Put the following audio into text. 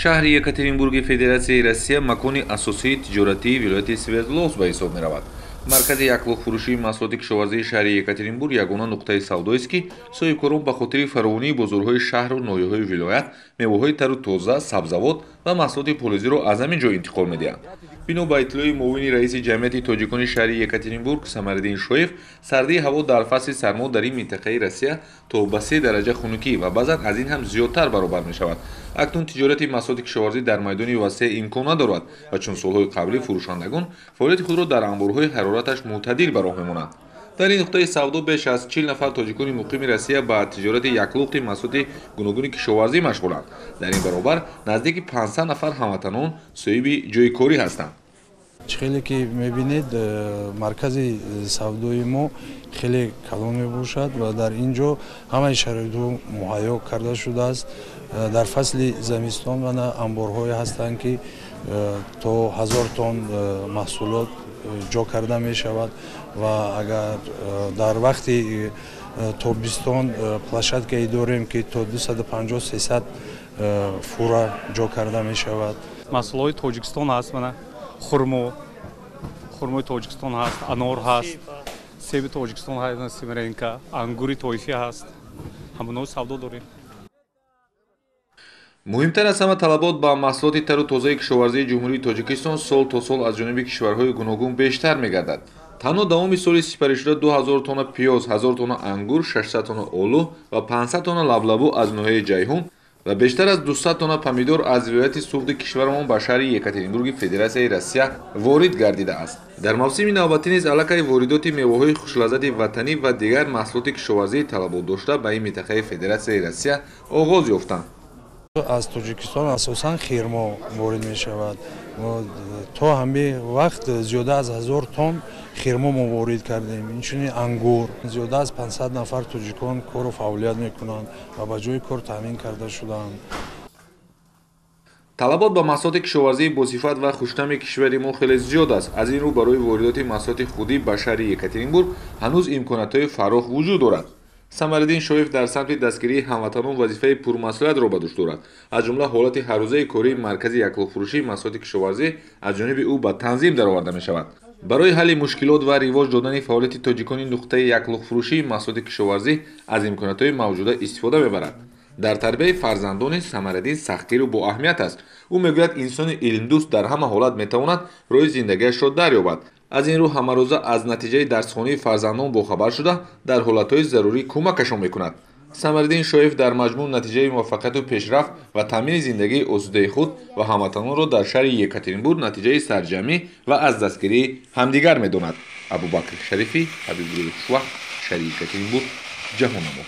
Шаҳри Екатеринбурги Федератсияи Россия макони асосии тиҷоратии вилояти Свердловск ба ҳисоб меравад. Маркази яклухтфурӯшии маҳсулоти кишоварзии шаҳри Екатеринбург ягона нуқтаи савдоест, ки соҳибкорон ба хотири фаровонии бозорҳои шаҳру ноҳияҳои вилоят меваҳои тару тоза, сабзавот ва маҳсулоти полизиро аз ҳамин ҷо интиқол медиҳанд. Бино ба иттилои муовини раиси ҷамъияти тоҷикони шаҳри Екатеринбург Самариддин Шоев, сардии ҳаво дар фасли сармо дар ин минтақаи Россия то ба 3 дараҷа хунукӣ ва баъзан аз ин ҳам зиёдтар баробар мешавад. Акнун тиҷорати маҳсулоти кишоварзӣ дар майдони васеъ имкон надорад ва чун солҳои қаблӣ фурӯшандагон фаъолияти худро дар анборҳои ҳарораташ мӯътадил ба роҳ мемонанд. Дар ин нуқтаи савдо беш аз 40 нафар тоҷикони муқими Россия ба тиҷорати яклухти маҳсулоти гуногуни кишоварзӣ машғуланд. Дар ин баробар наздики 500 нафар ҳамватанон соҳиби ҷойи корӣ ҳастанд. Чӣ хеле ки мебинед, маркази савдои мо хеле калон мебошад ва дар ин ҷо ҳамаи шароитҳо муҳайё карда шудааст. Дар фасли зимистон мана анборҳое ҳастанд, ки то 1000 тонн маҳсулот ҷо карда мешавад ва агар дар вақти тобистон площадкае дорем, ки то 250-300 фура ҷо карда мешавад. Маҳсулоти Тоҷикистон ҳаст, мана хурмо, хурмои Тоҷикистон ҳаст, анор ҳаст, себи Тоҷикистон ҳаст, семеренко, ангури тоифӣ ҳаст. Ҳамоно савдо дорем. Муҳимтар аз ҳама, талабот ба маҳсулоти тару тозаи кишоварзии Ҷумҳурии Тоҷикистон сол то сол аз ҷониби кишварҳои гуногун бештар мегардад. Танҳо давоми соли сипаришуда 2000 тонна пиёз, 1000 тонна ангур, 600 тонна олу ва 500 тонна лаблабу аз ноҳияи Ҷайҳун ва бештар аз 200 тонна помидор аз вилояти Суғди кишварамон ба шаҳри Екатеринбурги Федератсияи Россия ворид гардидааст. Дар мавсими навбатӣ низ аллакай воридоти меваҳои хушлаззати ватанӣ ва дигар маҳсулоти кишоварзии талабот дошта ба ин минтақаи Федератсияи Россия оғоз ёфтанд. Аз Тоҷикистон асосан хирмо ворид мешавад. То ҳамин вақт зиёда аз 1000 тонн хирмо мо ворид кардем. Инчунин ангур. Зиёда аз 500 нафар тоҷикон кору фаъолият мекунанд ва ба ҷои кор таъмин карда шудаанд. Талабот ба маҳсулоти кишоварзии босифат ва хуштами кишвари мо хеле зиёд аст. Аз ин рӯ барои воридоти маҳсулоти худӣ ба шаҳри Екатеринбург ҳанӯз имкониятҳои фарох вуҷуд дорад. Самариддин Шоев дар самти дастгирии ҳамватанон вазифаи пурмасъулиятро ба дӯш дорад. Аз ҷумла ҳолати ҳаррӯзаи кории маркази яклухтфурӯшии маҳсулоти кишоварзӣ аз ҷониби ӯ ба танзим дароварда мешавад. Барои ҳалли мушкилот ва ривоҷ додани фаъолияти тоҷикони нуқтаи яклухтфурӯшии маҳсулоти кишоварзӣ аз имкониятҳои мавҷуда истифода мебарад. Дар тарбияи фарзандони Самариддин сахтгиру боаҳамият аст. Ӯ мегӯяд, инсони илмдӯст дар ҳама ҳолат метавонад роҳи зиндагиашро дарёбад. Аз ин рӯ ҳамарӯза аз натиҷаи дарсхонии фарзандон бохабар шуда, дар ҳолатҳои зарурӣ кӯмакашон мекунад. Самариддин Шоев дар маҷмӯъ натиҷаи муваффақияту пешрафт ва таъмини зиндагии осудаи худ ва ҳамватанонро дар шаҳри Екатеринбург натиҷаи сарҷамъӣ ва аз дастгирии ҳамдигар медонад. Абубакр Шарифӣ, Ҳабибуллои Хушвақт, шаҳри Екатеринбург, Ҷаҳоннамо.